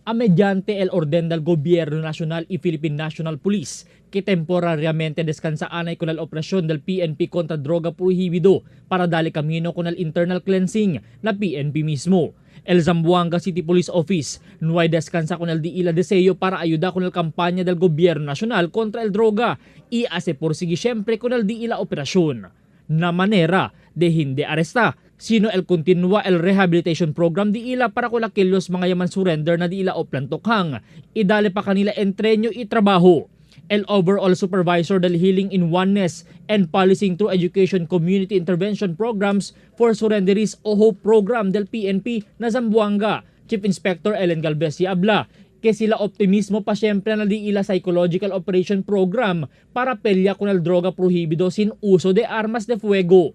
A mediante el orden del Gobierno Nacional y Philippine National Police que temporariamente descansa anay con la operación del PNP contra droga prohibido para dale camino con el internal cleansing na PNP mismo. El Zamboanga City Police Office no hay descansa con el diila deseo para ayuda con el campaña del Gobierno Nacional contra el droga y hace por sigue siempre con el diila operación na manera de hindi aresta sino el continua el rehabilitation program di ila para con aquellos mga yaman surrender na di ila o plantokhang idale pa kanila entreño y trabaho. El overall supervisor del Healing in Oneness and Policing through Education Community Intervention Programs for Surrenderies o HOPE Program del PNP na Zamboanga, Chief Inspector Ellen Galvez y habla que sila optimismo pa siyempre na di ila Psychological Operation Program para pelya con el droga prohibido sin uso de armas de fuego.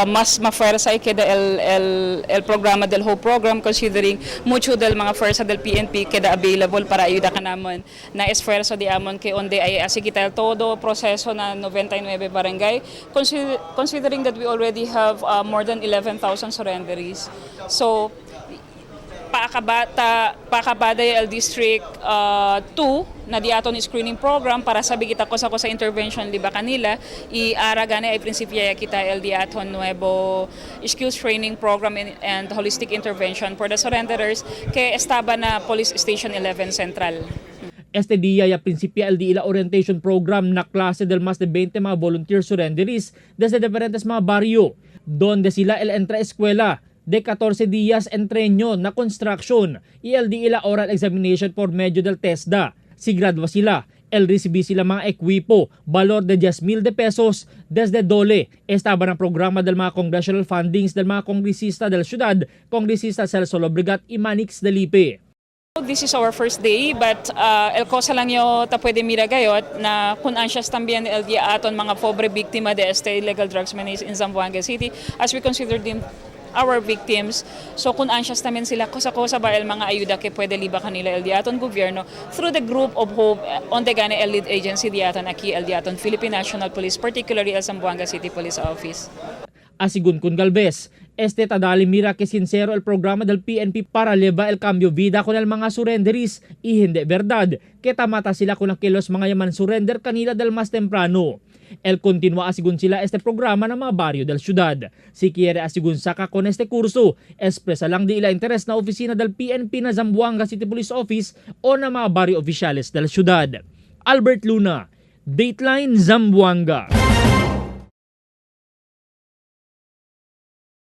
Mas mafuerza y queda el programa del HOPE program, considering mucho del mga fuerza del PNP queda available para ayuda ka namon na esfuerzo di amon que onde ay así kita el todo proceso na 99 barangay, considering that we already have more than 11,000 surrenderies. So paakabata paakabada el District 2 na di aton screening program para sabi kita ko sa intervention liba kanila i ara gani ay prinsipyo kita el di aton nuevo skills training program and holistic intervention for the surrenderers que estaba na Police Station 11 Central. Este día ya principia el día orientation program na klase del más de 20 mga volunteer surrenderies desde diferentes mga barrio, donde sila el entra escuela de 14 días entreño na construction y el di ila oral examination por medio del TESDA. Si gradua sila, el recibí sila mga equipo, valor de 10,000 de pesos desde DOLE. Estaba ng programa del mga congressional fundings del mga kongresista del syudad, Kongresista Celso Lobregat y Manix Dalipe. This is our first day, but el cosa lang yo ta pwede mira gayot na kung ansias también el día aton mga pobre biktima de este illegal drugs menace in Zamboanga City, as we consider them our victims. So kung ansias también sila cosa-cosa ba el mga ayuda que pwede liba kanila el diaton gobyerno through the group of hope on the gane el lead agency diaton aquí el diaton Philippine National Police, particularly el Zamboanga City Police Office. Asigun con Galvez, este tadali mira que sincero el programa del PNP para leva el cambio vida con el mga surrenderies y hindi verdad que tamata sila con aquellos mga yaman surrender kanila del mas temprano. El continua asigun sila este programa ng mga baryo del syudad. Si quiere asigun saka con este curso, expresa lang di ila interes na opisina del PNP na Zamboanga City Police Office o na mga baryo opisyales del syudad. Albert Luna, Dateline Zamboanga.